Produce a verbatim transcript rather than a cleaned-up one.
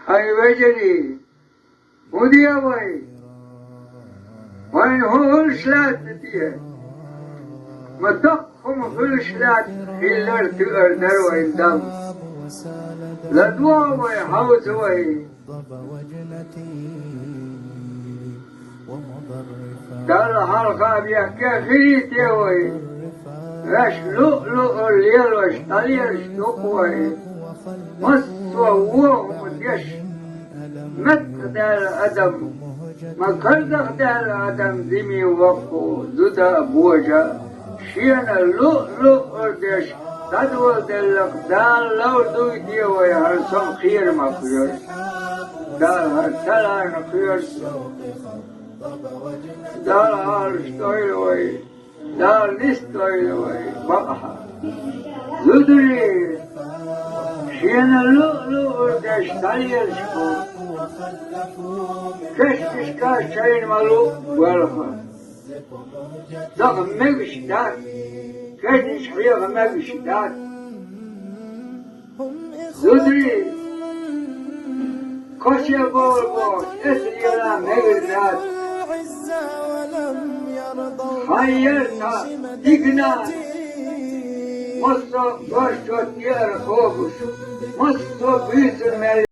Хьай вежарий, хӀун де вай? Вайна хӀун хуьлуш лаьтта те? Ма доккха хӀума хуьлуш лаьтта хиллар, туьар дар вайн Далла. ЛадогӀа вай, хьовза вай. Далла хьалха бехке хилийте вай. Ваьш луъ-луъура лелош, дӀалелаш ду-кх вай. Массо а вон хӀума деш, меттадаьлла адам, ма карзахдаьлла адам, зиме воккха, зуда а, божа а, шена луъ-луъура деш, дӀадоладелларг Дала ловзуьйтийте вай, хӀара со-м кхерамах кхоьру. Дала хӀара цхьа ларна кхоьру со. Дала Ӏалашдойла вай, Дала нисдойла вай бакъахьа. Зударий, шена луъ-луъура деш дӀалелаш бу. Кешнашка шайна ма луъ балха. Даха мегаш дац, кешнаш хьеха мегаш дац. Зударий, кхоаче бовла бохуш, эсала мегар дац. Хьан яра цхьа дика нана, массо а дош чот еара кхобуш, массо а буьйцур мел